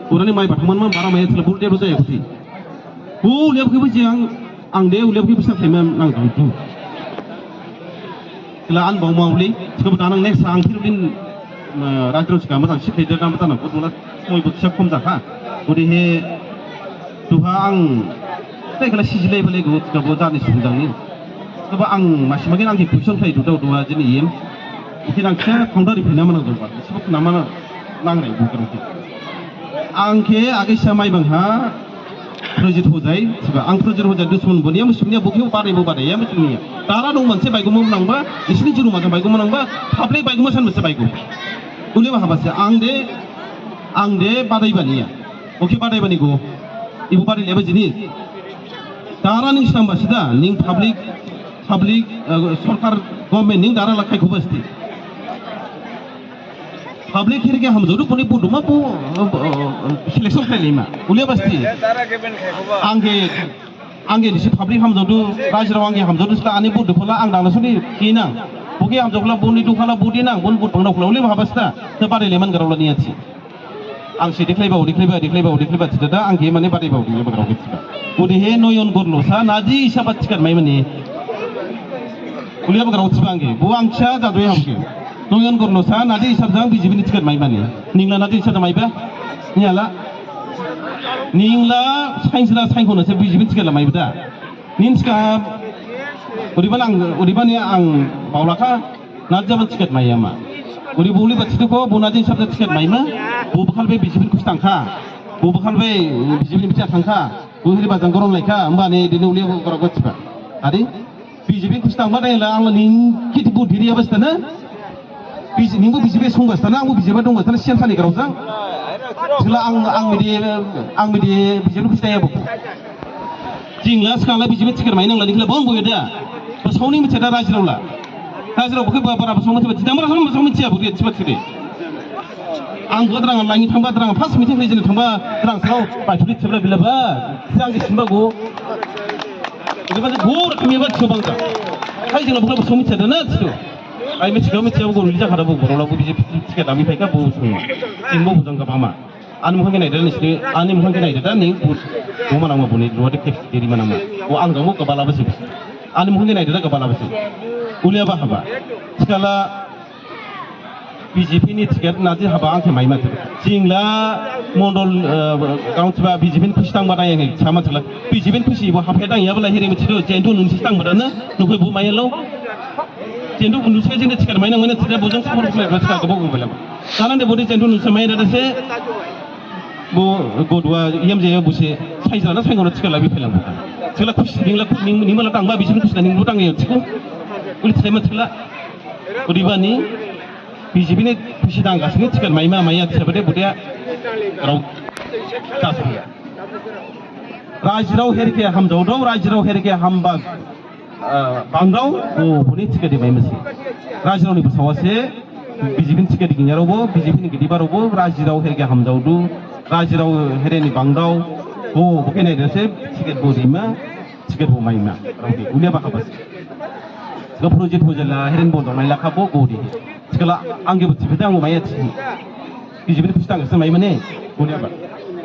urani mai bathangman ma, bara mai thila buru develop jaya khusi. Bo ulep khe bo jing ang, ang de ulep khe bisa thaiman nang dong tu. Thila an bong ma uli, thikhabo danang next ang phir ulin, eh, rajrong sikama jang sikhe de dam tanang, bo dula, moi bo siap khom jakha. Odehe, duha ang, tei khala sijilai bale go, thikhabo jani sungjang ni. Thikhabo ang masi magin ang khe question khlai du dao duha jini iyem. Bokhe nang khe counter riphin nama nang dongba. Sibuk nama nang rai bu khe. Ang khe agisa mai bang ha project hojai, thiba ang project hojai dusman boniya muslimniya bokhe badai bo badai ya muslimniya. Dara dong manse baigo mo nangba, isini juru majang baigo mo nangba, public baigo mo san manse baigo. Ule ba habase ang de, ang de badai baniya. Bokhe badai bani go. Ibu badai leba jini. Dara ning samba sida, ning public, public, eh, sorkar, government ning dara lakhai khubasti. Public khe khe hamjadu boni buduma bo, eh, eh, selection khlailima. Ule basti. Ang khe, ang khe nisi public hamjadu, rajirao ang khe hamjadu sila ani budu phola ang dana suni kinang. Bokhe hamjadu phola boni dukhala budi nang, bon bud bangdao phola ule habasta. Te badai leman garao la niya thi. Ang si dekhlaiba, dekhlaiba, dekhlaiba, dekhlaiba, thida da, ang khe mane badaiba, dekhlaiba, grao khe thida. Odehe Noyon Gorlosa, nadi isaba ticket mai mane. Uliaba grao thiba ang khe, bo ang kisa jadoi ham khe. Noyon Gorlosa, nadi isab jang B J P ni ticket mai mane. Ningla nadi isab jang maiba? Niyala. Ningla, sainsila, sainkhona se B J P ni ticket la maiba da. Ninska, odebani ang, odebani ang baolakha. Nadi jaba ticket maiyama. Uri bo uli ba thidu kho, bo nadi sabda ticket maima. Bo bakhal be B J P ni khusi thangkha. Bo bakhal be B J P ni bicha thangkha. Bo hiri bajang goron laikha. Hamba ni dini uli bo gorok ba thiba. Adi? B J P ni khusi thangba dai la ang ning kiti bo diri abas tana. B J P, ning bo B J P song bas tana, ang bo B J P dong bas tana, siyan sani garok jang. Sila ang, ang midi, ang midi B J P ni khusi thangya bo. Jing la sgang la B J P ticket mai nang la, ningkhe la bong bo ya da. Basao ni mithiya da rajirao la. Rajirao bo khe ba, bara basao mithiya, jidang bara basao mithiya bo de, thiba thiba de. Ang bo drang la ngi thangba, drang first meeting ni jini thangba, drang sao, ba thuli thibla bila ba, jang di simba go. Bo ba bo rokhom ya ba thiba bang ka. Hai jing la bo khe basao mithiya da na, thidu. Ai mithiya, mithiya bo go ruli ja khada bo, bo la bo B J P ticket ami phaikha bo sung. Jing bo bo jang ka bama. Ani mukhang khe naida nisi, ani mukhang khe naida da ning, bu, bu manang ma buni, luwa de kep diri manang ma. Bu ang jang bo kebala besi. Ani mukhang khe naida da kebala besi. Ulia ba haba. Thikhala B J P ni ticket nadi haba ang khe maima. Jing la mondol, eh, gaon thiba B J P ni khusi thangba dang yang sama thikhala. B J P ni khusi bo haphe dang ya bala hiri mithidu, jendu nunsi thangba da na, nukhoi bu maya lo. Jendu nunsi jing de ticket mainang maina thikhala bo jang support khlai ba thikhala gabok gabok bala. Sanan de bodi jendu nunsa mai dada se. Bo godua yam jaya bo se. Saijra na saingona thikhala bi phelang bo. Thikhala khusi ningla ning, ningma la thangba B J P ni khusi ning bo thang ya thikho. Uli thikhala ma thikhala. Odebani B J P ni khusi dang gasini ticket maima maya thikhala bode bodia. Rao. Kasbi. Rajirao herke hamjaodu, rajirao herke hamba. Ah, bangdao, bo, boni ticket di maimasi. Rajirao ni basao se, B J P ni ticket di ginyarao bo, B J P ni gidi barao bo, rajirao herke hamjaodu, rajirao here ni bangdao, bo, bo khe naida se, ticket bo dima, ticket bo maima, rao di, ulia ba khabas. Ga project bo jala, here ni bo dong naila kha bo, bo di. Thikhala ang khe bo thiphi da ang maya thi. Bijibini phustang khe se mai mane. Boni aba.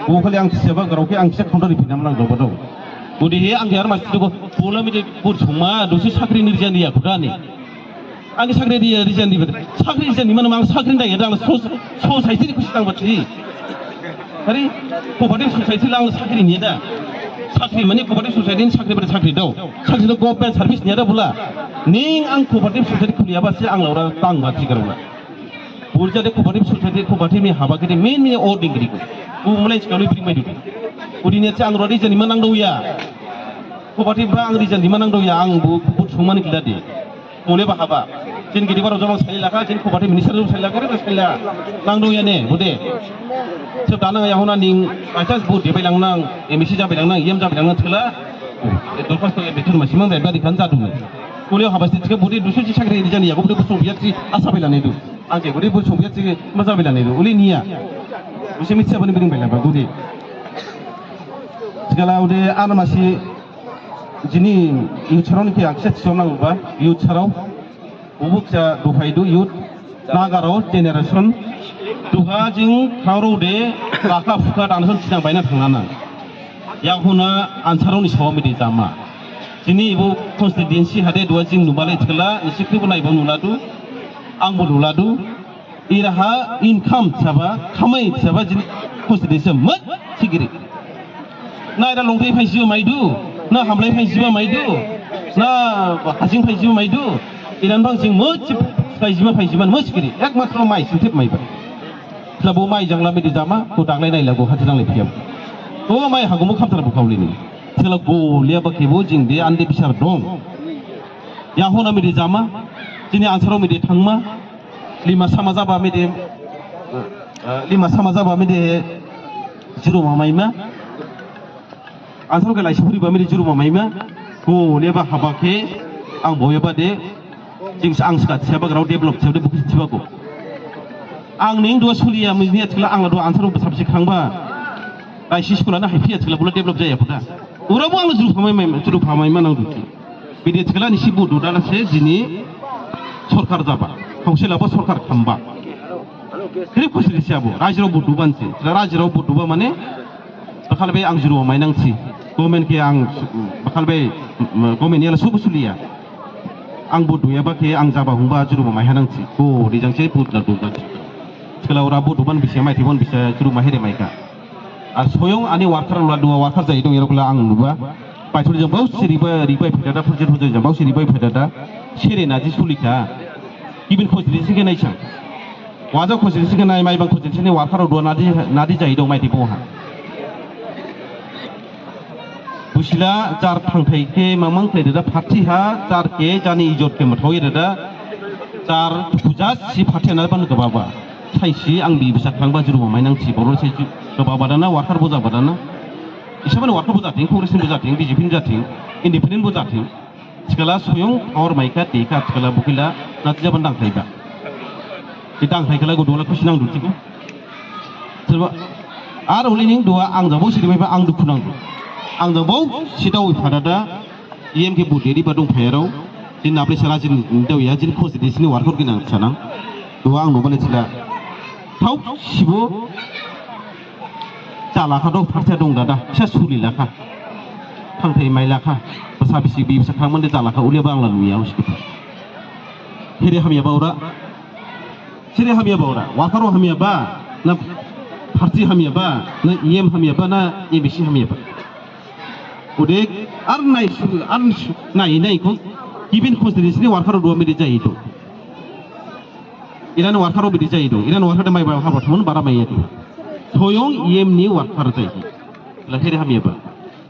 Bo khali ang thisiyaba grao khe ang kisa counter riphinam nang dong ba dong. Bodi he ang khe ar masi dong. Bola mide bur sungma dosi sakri ni rijani ya khudani. Ang khe sakri rijani ba. Sakri rijani mane ang sakri daya da ang so so saisi ni khusi dang ba thi. Hari, cooperative society la ang sakri niya da. Sakri mane cooperative society ni sakri bade sakri dao. Sakri dao government service niya da bula. Ning ang cooperative society khuliyaba se ang laura tang ba thikar bula. Burja de cooperative society cooperative ni haba kede main main ordering giri ko. Bu mulai sekali bring mai du. Udi niya se ang rodi jani manang dao ya. Cooperative ba ang rijani manang dao ya ang bu bu sungmani gila de. Bole ba haba. Jin gidi baro jolong sai lakha, jin cooperative minister jolong sai lakha, re sai la. Nang dong ya ne, bode. Sep dana ya hona ning, by chance bode bai lang nang, M C ja bai lang nang, E M ja bai lang nang thikhala. E dorkhas to M C ma simang bai bari khan jadu. Bole haba se thikha bode dusu si sakri rijani ya, bode busu biya si asa bai la ne du. Ang khe bode busu biya si maja bai la ne du. Uli niya. Busu mitsi abani bring bai la ba bode. Thikhala ode ana masi Jini youth sarao ni khe ang kisa thisa nang ba, youth sarao. Ubu kisa duhai du youth, nagarao generation. Duha jing kharao de, baka phuka dan son sinang baina thangna nang. Yahuna ansarao ni sawa midi jama. Jini ibu constituency hade duha jing nubale thikhala, nisi khribo naibo nuladu, angbo nuladu. Iraha income saba, khamai saba jini constituency mat sigiri. Na ira longthai phaijiba maidu, na hamlai phaijiba maidu, na hajing phaijiba maidu. Iran bang jing mat phaijiba phaijiba mat sigiri. Ekmatro mai sintip maiba. Sabo mai jangla midi jama, ko daglai naila ko hajing danglai phiyam. Ko mai hagumu khamthar bukhaulini. Sela go liya ba kebo jing de ande bisar dong. Yahona midi jama, jini ansarao midi thangma, Lima sama jaba mide, eh, lima sama jaba mide juruma maima. Ansarao khe laisi phuriba mide juruma maima. Ko leba haba khe ang boyaba de. Jing ang ska thiyaba grao develop thiyaba de bukhi thiba ko. Ang ning duha suliya mujniya thikhala ang la duha ansarao bsa bsi khrangba. Laisi school ana haiphiya thikhala bula develop jaya khuda. Urabo ang juru phamai mai, juru phamai ma nang duki. Bidi thikhala nisi budu dana se jini sorkar jaba. Council abo sorkar khamba. Khrip khusi risi abo. Rajirao budu bansi. Rajirao budu ba mane, bakhal bai ang juru mainangsi. Government khe ang, bakhal bai, government yala subu suliya. Ang budu yaba khe ang jaba hungba juru maihanangsi. Ko rijang se budu la dudu. Thikhala ora budu ban bisi mai thibon bisi juru maihere maikha. Ar soyong ani worker la duha worker jai dong, erokla ang nuba. Paithori jang bau siriba ribai phaidada, phurjit phurjit jang bau siribai phaidada. Sere naji sulikha. Gibin khosiri sikhe naisang. Waja khosiri sikhe nai, maibang khosiri sikhe worker duha nadi, nadi jai dong maiti boha. Busila jar thangthai khe mamang khlai dada party ha, jar khe jani ijot khe mathoi dada. Jar puja si party na ban gababa. Saisi ang bi bisa khrangba juru mainangsi boro saisi gababa dana worker bo jaba dana. Isabani worker bo jathing, Congress ni bo jathing, B J P ni jathing, independent bo jathing. Thikhala soyong hor maikha dekha thikhala bukhila nati jaban dangkhlaiba. Di dangkhlaikhala go duha la khusi nangdu thikha. Soba ar uli ning duha ang jabo siri maiba ang dukhu nangdu. Ang jabo sidao phadada. E M khe bo deri ba dong phairao. Din naple sara jin dao ya jin khos di sini worker ginang sanang. Duha ang nobale thila. Thau sibo. Jalakha dong, party dong dada. Bisa suli lakha. Thangthai mai lakha. Basa bisi bi bisa khangmande jalakha. Uliya bangla nuya usi. Here hamya ba ora. Sere hamya ba ora, worker hamya ba, na party hamya ba, na E M hamya ba, na M B C hamya ba. Ode ar nai su, ar su, nai nai ko, gibin constituency ni worker duha mede jai do. Iran worker bede jai do, iran worker de mai ba haba thamun bara mai do. Soyong E M ni worker jai do. La here hamya ba.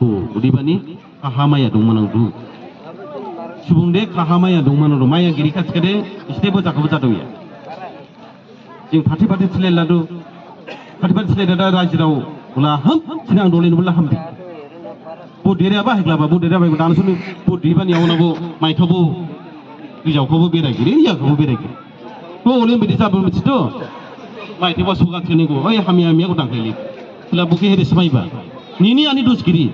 O, odebani. Khaha maya dongma nangdu. Subung de khaha maya dongma nangdu. Maya giri kha thikhade, iste bo jakha bo jadongya. Jing party party thilai ladu. Party party thilai dada rajirao. Bula ham, sinang dole bula hambi. Bo dere aba hegla ba, bo dere aba hegla dan suni, bo diban yaona bo, maikha bo, rijao kha bo berai giri, riya kha bo berai giri. Bo ole bidi jabo mithito. Mai thiba suga thini go. Oi hamya hamya go dangkhaili. Thila bukhe here smaiba. Nini ani dos giri.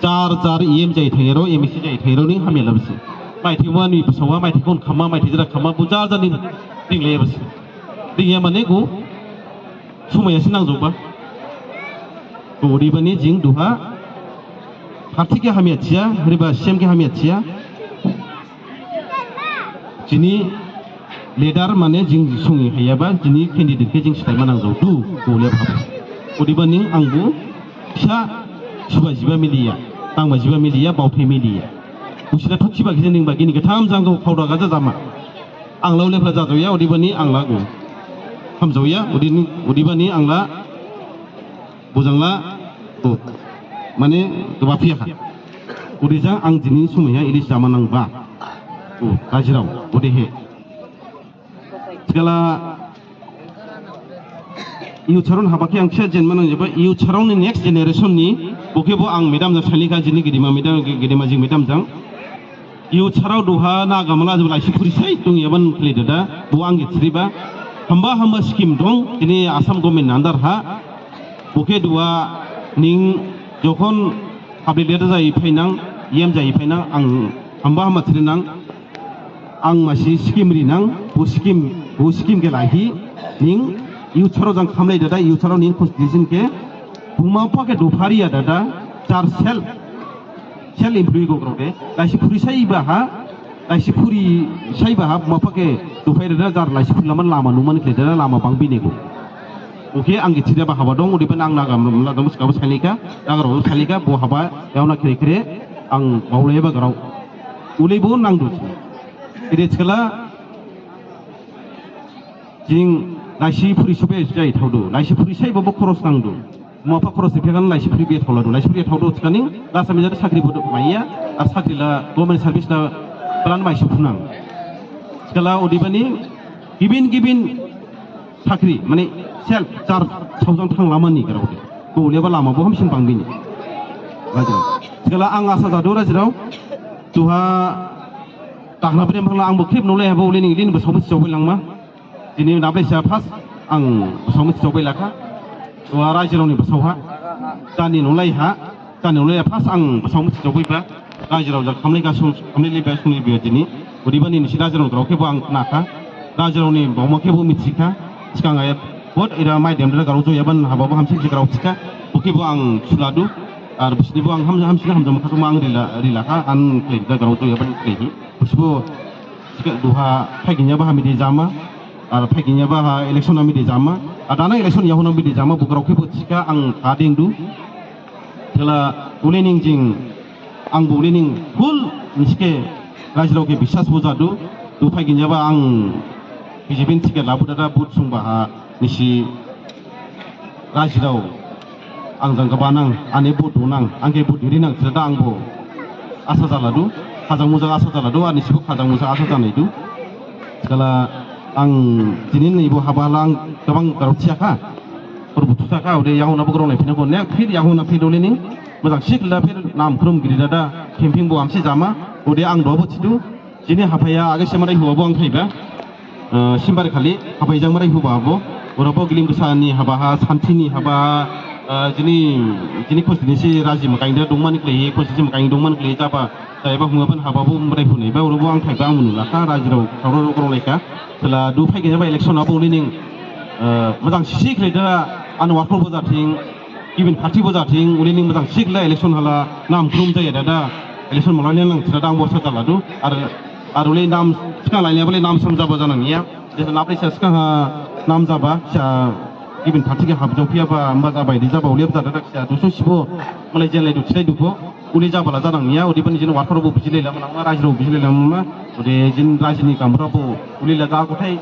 Jar jar E M jai thairo, M C jai thairo ning hamya labsi. Maithai wani basao ha, maithai khon khamma, maithai jera khamma, bo jar jarni ringlaiya basi. Ringya mane go, somai ha se nangjaoba. Go odebani jing duha, party khe hamya thiya, riba C M khe hamya thiya. Jini leader mane jing songhi haiyaba, jini candidate khe jing silaima nangjaodu, go le bhaba. Odebani angbo, sa, suba jiba miliya, tangba jiba miliya, baothai miliya. Usila thokhiba khe ningba gini gatham jang go khaoda gaja jama. Ang lao lephla jajaoya, odebani ang la go. Hamjaoya, odini, odebani ang la, bojang la, go. Mane, gaba phiyakha. Odejang ang jini somai ha ili jama nangba. Go, rajirao, odehe. Thikhala, youth sarao ni haba khe ang kisa jenma nangjaba, youth sarao ni next generation ni, bo khe bo ang madam jang salikha jini gedema madam, gedema jing madam jang. Youth sarao duha na gamala jaba laisi phurisai dong yaban khlai dada, bo ang githriba. Hamba hamba scheme dong, jini Assam government under ha. Bo khe duha ning jokhon public leader jahi phainang, E M jahi phainang, ang hamba hamba thirinang. Ang masi scheme rinang, bo scheme, bo scheme khe lahi, ning, youth sarao jang khamlai dada, youth sarao ning constitution khe, buma bupha khe duphariya dada, jar self, self employee go grao de, laisi phurisaiba ha, laisi phurisaiba ha, buma bupha khe duphai dada, jar laisi phurilaman lama numan khe dada, lama bangbi ne go. Oke, ang githidaba haba dong, odebani ang nagam, nagam sikabo salikha, nagarao salikha, bo haba, yaona khere khere, ang baolaiyaba grao. Ulei bo nangdu. Ede thikhala, jing laisi phuri sobe jai thaodu, laisi phurisaiba bo khoros nangdu. Buma bupha khoros ni phekhan laisi phuri be thaoladu, laisi phuri thaodu thikhaning, lasa mijadu sakri bo maiya, ar sakri la government service la plan maisi phunang. Thikhala odebani, gibin gibin sakri, mane self, jar saojang thanglamani grao de. Go leba lama bo hamsin bangbini. Rajirao. Thikhala ang asa jadu rajirao, duha Dakhna bini phangla angbo khrip nolai habo ulei ning lin basao musi jaobai langma. Dini nablesa first ang basao musi jaobai lakha. Duha rajirao ni basao ha. Jani nolai ha. Jani nolai ha first ang basao musi jaobaiba. Rajirao ja khamlai ga sung, khamlai liba sung liba dini. Odebani nisi rajirao grao khebo ang khnakha. Rajirao ni baoma khebo mithikha. Sgang aya bot ira mai dem dada grao joyaban haba bo hamsin si grao thikha. Bo khebo ang suladu. Ar bisini bo ang ham, hamsin hamjam khatuma ang rila, rilakha, ang khlai da grao joyaban khlaihi. Bisbo, sika duha, phaiginyaba ha midi jama, ar phaiginyaba ha election ha midi jama, ar dana election yahon ha midi jama, bo grao khebo sika ang kading du. Thikhala, ulei ning jing, ang bo ulei ning, full, nisi khe, rajirao khe biswas bo jadu, du phaiginyaba ang, B J P ni ticket labu dada, vote sungba ha, nisi, rajirao, ang jang gaba nang, ani vote do nang, ang khe vote ri nang, thida ang bo asa jaladu, khajang mujang asa jaladu, ani sibo khajang mujang asa janaidu. Thikhala ang dini ni bo haba la ang gabang grao thiyakha, khor buthu thakha, ode yahon ha bo grao nai phina kho, ne phir yahon ha phir dole ni, mujang sikla phir nam khrum giri dada, camping bo amsi jama, ode ang do bo thidu, Jini haphaya age se marai huba bo ang phaiba. Eh, Simbar khali haphai jang marai huba bo. Ora bo gilim gisa ni haba ha, santhi ni haba ha, eh, jini, jini constituency raji makain da dongmani khlaihi, constituency makain dongmani khlaihi jaba, jaiba huba ban haba bo marai hunaiba, ora bo ang phaiba ang munu lakha, rajirao, saorao rao laikha. Thikhala du phaiginyaba election ha bo ulei ning, eh, mujang sisi khlai da, ano worker bo jathing, Gibin party bo jathing, ulei ning mujang sikla election hala nam khrum jaya dada, election malai nang thida ang bo asa jaladu, ar, ar ulei nam sgang lainaya bole nam sam jaba janang niya, jesa nablai sa sgang ha nam jaba, sa gibin party khe hapjaophiyaba, hamba jabai di jaba, ulei bo jada dada, sa dusu sibo, malai jenlai du thilai du bo, ulei jabala janang niya, odebani jini worker bo bujilai lama nangma, rajirao bujilai lama nangma, ode jini raji ni gamra bo, ulei la jagothai,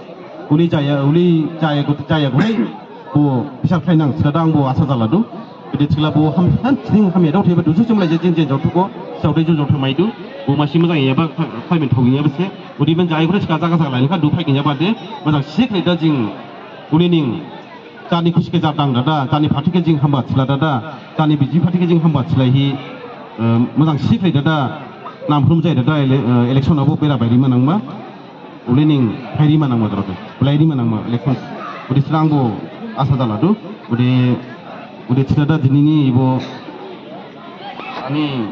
ulei jaya, ulei jaya gothai, jaya gothai, Bo bisar khlainang, sida ang bo asa jaladu. Bede thikhala bo ham, ham, jing hamya dao thaiba dusu jumlai je jing je jaothuko, saodai jo jaothu maidu. Bo masi mujang yaba kha-, khlaimin thaoginyaba se. Udi man jai khore sika jaga jaga lainakha du phaiginyaba de. Mujang sik lai da jing, uli ning. Jani khusi khe jadang dada, jani party khe jing hamba thila dada, jani B J P party khe jing hamba thilaihi, eh, mujang sik lai dada, nam khrum jai dada, ele-, eh, election abo bera bairi manangma. Uli ning phairi manangma dorok, phairi manangma election. Udi srang bo asa jaladu, udi, udi thida da dinini ibo ani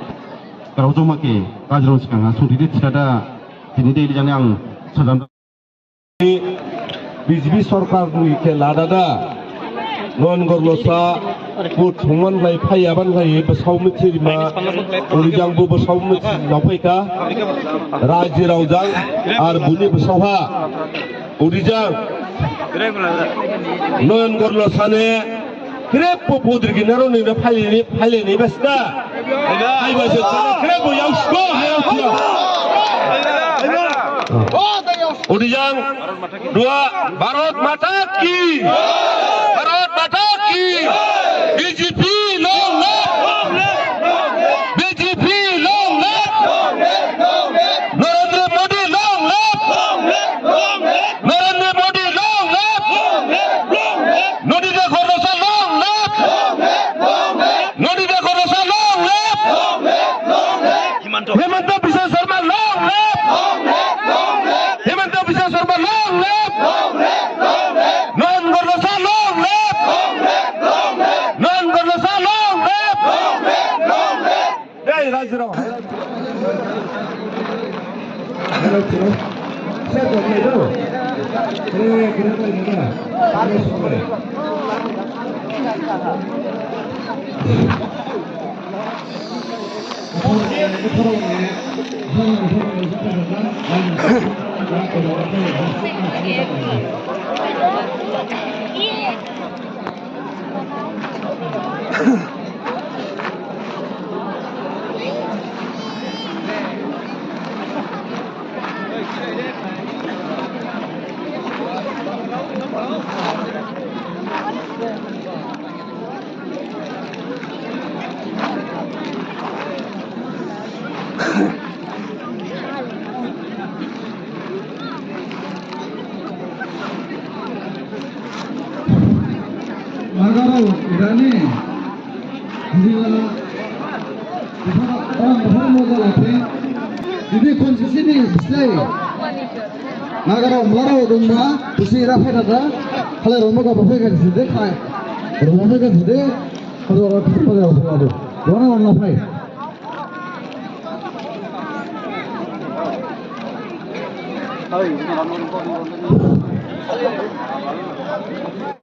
grao joma khe rajirao sgang ha sungdide thida da Dini de jang ang sajam. B J P sorkar ni khe ladada. Noyan Gorlosa, bo thongman lai, phaiyaban lai, basao mithi rima. Uri jang bo basao mithi laophaikha. Raji rao jang, ar boni basao ha. Uri jang. Noyan Gorlosa ne. Khrip bo budri ginaro nini phailini, phailini basta. Hai basta, khrip bo yaosko, hai yaosko. Uri jang, dua, Bharat Mata ki. Bharat Mata ki. B J P long live. B J P long live. Narendra Modi long live. Narendra Modi long live. Nandita Gorlosa long live. Nandita Gorlosa long live. Himanta Biswa Sarma long live. Himanta Biswa Sarma long live. Noyan Gorlosa long live. Noyan Gorlosa long live. Jai Rajirao. Nagarao irani, jini la, bihara, bihara moja laphe, jini constituency ni bislei, nagarao, malarao dongma, bisi ira phaidada, khalai roma ga baphe ga jide khai, roma ga jide, khalai roma ga baphe ga jide, roma ga baphe ga jide.